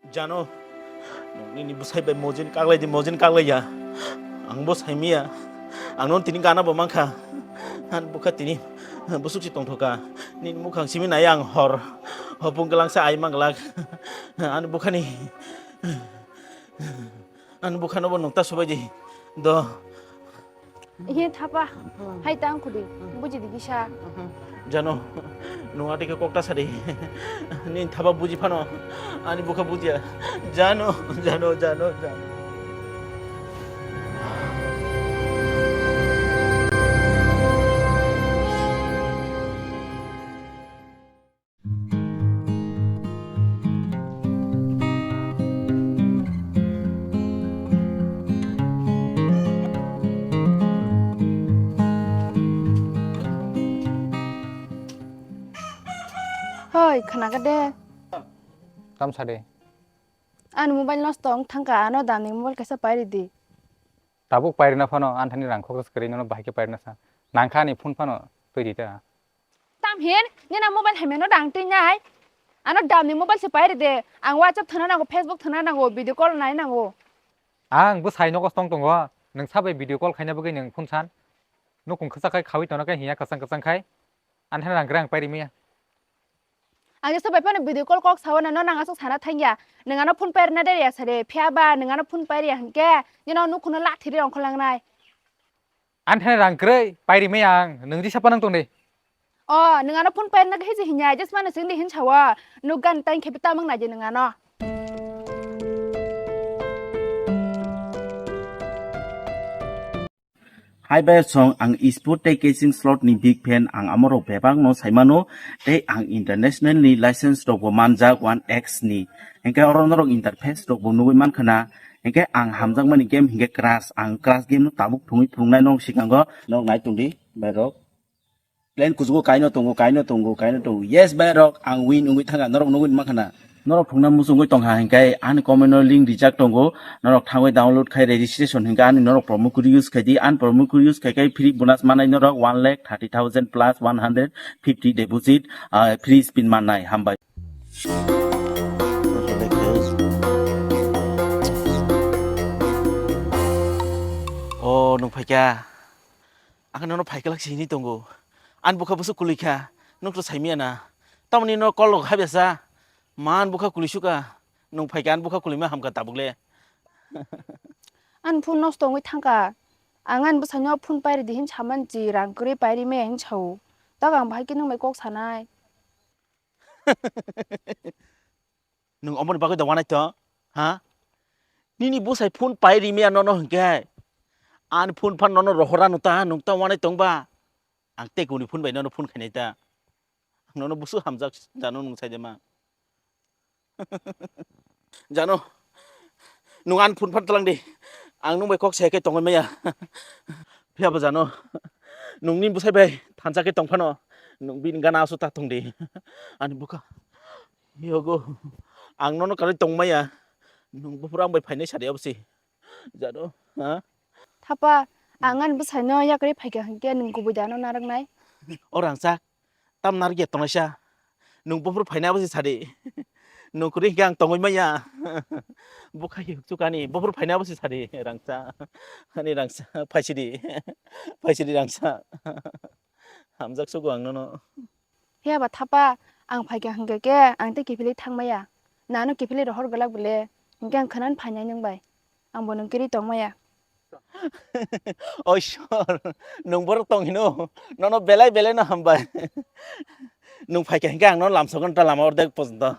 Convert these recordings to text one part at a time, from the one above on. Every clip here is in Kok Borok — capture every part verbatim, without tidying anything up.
Jano, nini bwsai bai mojin kaglai di, mojin kaglai ya. Ang bo sai miya. Ang no tini gana bo mankha. Ani bukha tini busuk si tongthoka. Nini mukhang simi nai ang hor. Hopung kelang sa ai manglak. Ani bukhani. Ani bukhano bo nukta subai di. Do. He thapa, hai tang khudi, buji di kisa. Jano, nung ati ke kokta sadi. Ni thapa buji phano, ani bukha bujiya. Jano, jano, jano, jano. Hoi, khna ka de. Tam sa de. Ani mobile nosto wng thangka, ano damni mobile kaisa pairi di. Tabuk pairina phano anthani rang khoksa kwrwi nono bahai khe pairina sa. Nangkha ani phone phano twi di ta. Tam hin, nina mobile hamya no dang twi nai. Ano damni mobile se pairi de. Ang WhatsApp thana nango, Facebook thana nango, video call nai nango. Ang bwsai nogo tong tongo. Nwng sabai video call khaina bagwi nwng phone san. Nukung kwchak khai khawi tongna khe hiya kwchang kwchang khai. Anthani rang kwrwi ang pairi maya. Ang jesa bai phano video call kok sao na, no nang aswk sana thangya. Nwng ano phone pairna de ya sare, phiya ba nwng ano phone pair ya hwnkhe, nino nukhuno lathi ri ongkholangnai. Anthani rang kwrwi pairi maya ang, nwng jesa panang tong de. O, nwng ano phone pairna khe je hinya, just mano sing de hin sao. Nuk gan tang khe tamang na je nwng ano. Hai bai song ang esport tei casing slot ni big fan, ang amorok bebak no saimano tei ang international ni license rok bo manjak one X ni. Hingke oro norok interface rok bo nugui mankha na. Hingke ang hamjakmani game hingke Crash, ang Crash game no tabuk phungui phungnai nok sikango. Nok nai tongdi bai rok. Plan kuchugo kaino tongo, kaino tongo, kaino tongo. Yes, bai rok, ang win wngwi thangkha, norok nugwi mankha na. Norok phungna muchungwi tongkha hinkhe ani comment o link rijak tongo. Norok thangwi download khai registration hinkhe ani norok promo code use khai di. Ani promo code use khai khai free bonus manai norok one lakh thirty thousand plus one hundred fifty deposit, ah, free spin manai. Hambai. O, nung phaikha. Ang nono phaikha lak sini tongo. Ani bukha busu kulikha. Nung to saimiya na. Tamoni no call rok habya sa. Man bukha kulisuka. Nung phaikha ani bukha kulima hamkha tabuk le. Ani phone nosto wngwi thangkha. Ang ani bwsaino phone pairi di hin saman chi rang kwrwi pairi maya hin sao. Tok ang bahai khe nung bai kok sanai. Nwng omoni bagwi da wanai tong? Ha? Nini bwsai phone pai rimaya nono hinkhe? Ani phone phan nono rohora no ta, nwng ta wanai tong ba? Ang tei kuni phone bai nono phone khainai ta. Ang nono busu hamjak jano nwng sai de ma. Jano, nwng ani phone phan tlang di. Ang nwng bai kok sai khe tongwi maya. Phiya bo jano, nwng ni bwsai bai thansa khe tong phano, nwng bini gana asu ta tong di. Ani bukha. Yogo, ang nono kwrwi tongmaya. Nwng buphuru ang bai phainai sadi abosi. Jado, ha? Thapa, ang ani bwsaino yakarwi phaikha hinkhe nwng kubui da ano narwknai? O rangchak, tam narwkya tongnaisa. Nwng buphuru phainai abosi sadi. Nwng kwrwi hinkhe ang tongwi maya. Bukha hi hukchukani, buphuru phainai abosi sadi, rangchak. Ani rangchak, phaisidi. Phaisidi rangchak. Hamjak sugo ang nono. Phiya ba thapa, ang phaikha hwnkhe khe, ang tei kiphilwi thangmaya. Nano kiphilwi rohor gwlak bole, hwnkhe ang khwnani phainai nwng bai. Ang bo nwng kwrwi tongmaya. Oi sor, nwng borok tong hino, nono belai belai no hambai. Nwng phaikha hwnkhe ang nono lamsogwi ta lama ordek porjonto.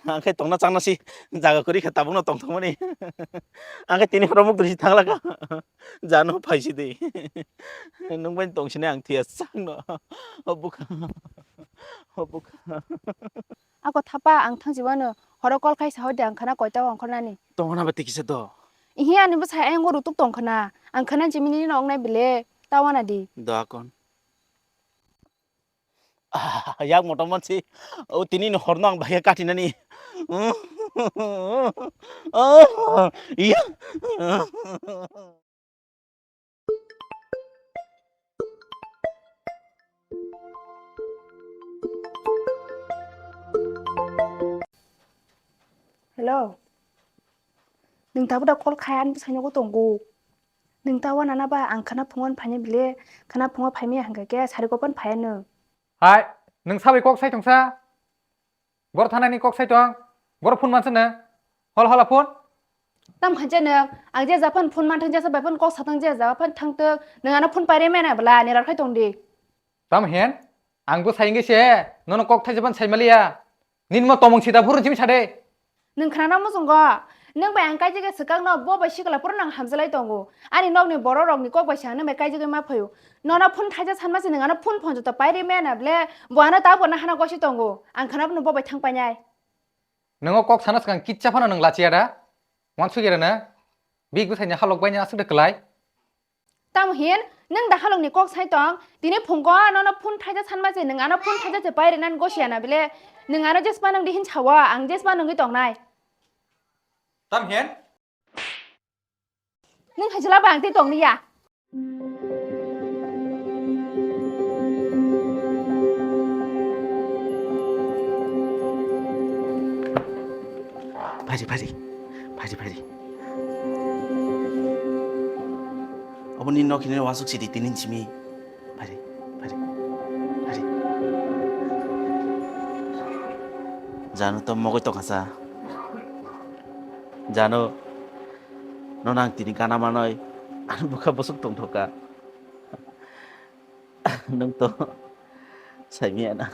Ang khe tongna changna si jaga kwrwi khe tabukno tongthokmani. Ang khe tini phoro muk dwsi thanglakha. Jano phaisidi. Nwng bai tongsinai ang thwiya sakno. O bukha. O bukha. Ako thapa ang thangsi wano horo call khai sa hodi ang khana koita ongkhornani. Tongna ba tikisa do. Ihi ani bwsa ayang go rutuk tongkhana. Ang khana jimini no ongnai bile tawana di. Do akon. Ah, yak motom mansi. O tini ni horno ang bahai katinani. Ah, iya. Hello. Nwng tabuk da call khai ani bwsai nogo tongo. Nwng ta wanana ba ang khana phungo phaini bile, khana phungo phaimaya hwnkha khe sari gopan phaiya nwng. Hai, nwng sabai kok sai tongsa? Bor thanani kok sai tong? Bor phone mansa nwng? Hol hola phone? Tam khan je nwng, ang je japan phone man thang jesa bai phone kok satang je japan thang tok, nwng ano phone paire mena bla ni rar khai tong di. Tam hen? Ang bo sai nge se, nono kok thaisa ban sai maliya. Nin mo tomong sita phuru jim sade. Nwng khna na muchungo. Nwng bai ang kaijagwi swkang no bo bai sikla phuru nang hamjalai tongo. Ani nokni borok rokni kok bai sa nwng bai kaijagwi ma phaio. Nono phone thaisa sanma se nwng ano phone phone joto pairi mena ble bo ano ta bo na hana gosi tongo. Ang khna bo bo bai thang painai. Nwngo kok sana swkang kitsa phano nwng lachiya da? Wansuk ya da na? Big bwsai ni halok bai ni aswk da kwlai? Tamo hin, nwng da halokni kok sai tong, tini phungo nono phone thaisa sanma se, nwng ano phone thaisa se pai rwnani gosi ya na bile, nwng ano jesma nwng di hin sawa, ang jesma nwngwi tongnai. Tam hin? Nwng hai jwla ba ang tei tongli ya. Phaidi, phaidi, phaidi, phaidi. Obo ni nok hinwi wasuk sidi tinin simi. Phaidi, phaidi, phaidi. Janu to mogoi tongkha sa. Janu, no nang tini gana manoi, ano bwkha bwswk tongthoka. Nwng to saimiyana.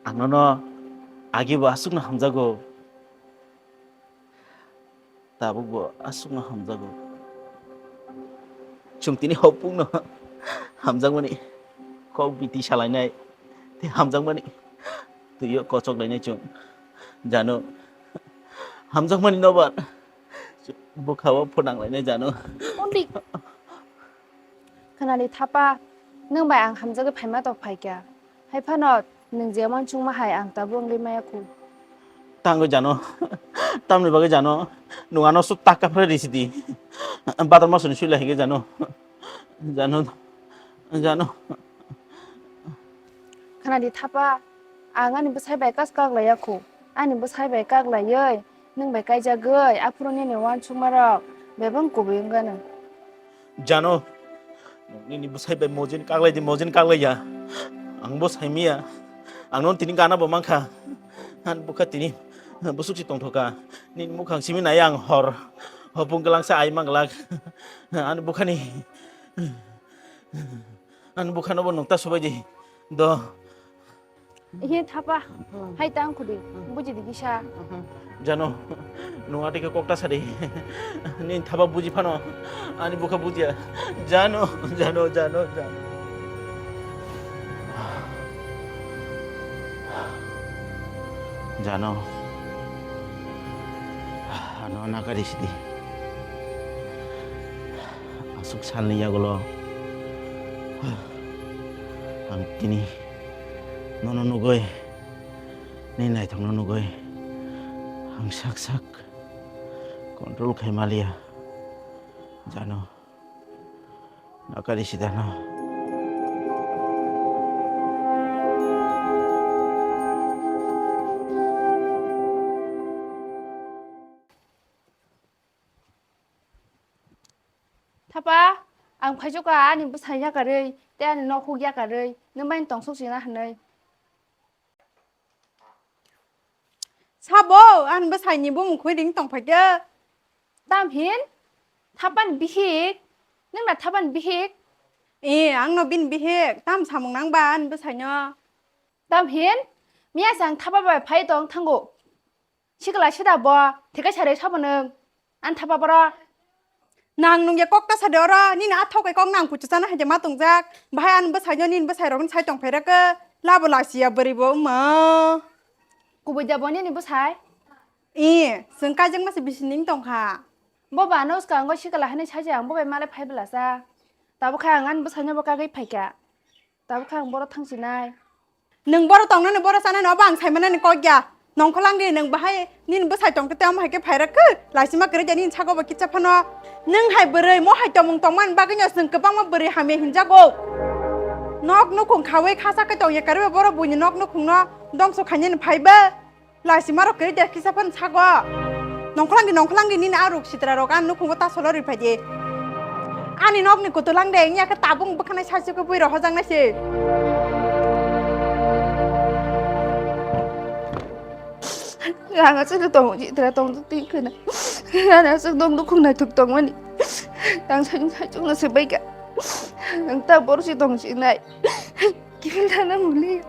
Ang nono agi bo aswkno hamjago. Tabuk bo aswkno hamjago. Chwng tini hopungno hamjakmani kok biti salainai tei hamjakmani twiyo kochok lainai chwng. Janu hamjakmani nobar bwkhao phunang lainai janu. Undi. Khwnali thapa, nwng bai ang hamjagwi phaima tok phaikha. Hai phano nwng je uansukma hai ang tabuk wngwi maya khu. Tangwi jano, tamni bagwi jano, nwng ano swk tak kaphre risidi. Bador masoni suila hige jano. Jano, jano. Khwnadi thapa, ang ani bwsai bai kas kaglaiya khu. Ani bwsai bai kaglaiwi, nwng bai kaijagwi, aphuru nini uansukmarok bebak kubui wngano. Jano, nini bwsai bai mojin kaglai di, mojin kaglaiya. Ang bo saimiya. Ang no tini gana bo mankha. Ang bwkha tini bwswk si tongthoka. Nini mukhang simi nai ang hor. Hopung gwlangsa ai manglak. Ang bwkhani. Ang bwkhano bo nukta subai di. Do. He thapa, hai tang khudi, buji di kisa. Jano, nung ati ke kokta sadi. Ni thapa buji phano, ani bukha bujiya. Jano, jano, jano, jano. Jano, ano nakari sidi. Asuk salni yagulo ang tini nono nugui, ni naithokno nugui ang sak sak control khai maliya. Jano, nakari sidano. Thapa, ang phaijuka ani bwsai yakarwi, tei ani nok huk yakarwi, nwng bai tong sok sina hwnwi. Sabo, ani bwsai ni bumung khwi ring tong phaikhe. Tam hin? Thapan bihik? Nwng na thapan bihik? E, ang no bin bihik, tam samung nang ba ani bwsai no. Tam hin? Miya sang thapa bai phai tong thango. Sikla sida bo, theke sare sabo nwng. An thapa boro. Nang nungya kok ta sade oro, nini athok kai kok nang kuchu chana hai de ma tongjak. Bahai an bwsai no nini bwsai rok sai tong phaira ke. Labo lasiya bwrwi bo ma. Kubui da bo nini bwsai? I, chwng kaijak masa bisi ning tongkha. Bo ba no swkango sikla hani sai ang bo bai malai phai bwlasa. Tabuk kha ang an bwsai no bo kagwi phaikha. Tabuk kha ang boro thangsinai. Nwng boro tongnani, boro chanani, obo ang saimanani kok ya. Nongkholang di, nwng bahai nini bwsai tongte tei omo hai khe phairak khe, laisima kwrwi de nini sago bo kitsa phano. Nwng hai bwrwi mo hai tongmung tongmani bagwino chwng kwbangma bwrwi hamya hinjago. Nok nukhung khaui khasa khe tongya kwrwi boro buini nok nukhungno dongso khainani phaiba. Laisima rok kiri de kisa phan sago. Nongkholangdi, nongkholangdi nini aruk sitra rok an nukhungo tasolo ri phaidi. Ani nokni kutulang de, wngya khe tabung bwkhanai saisukhe bui rok hojaknai se. Ang aswk tong sitra tong twi khna. Ang aswk dong dukhung naithok tongmani. Ang saisung saisung no se baikha. Ang ta borsi tong sinai. Kiphil thana muli.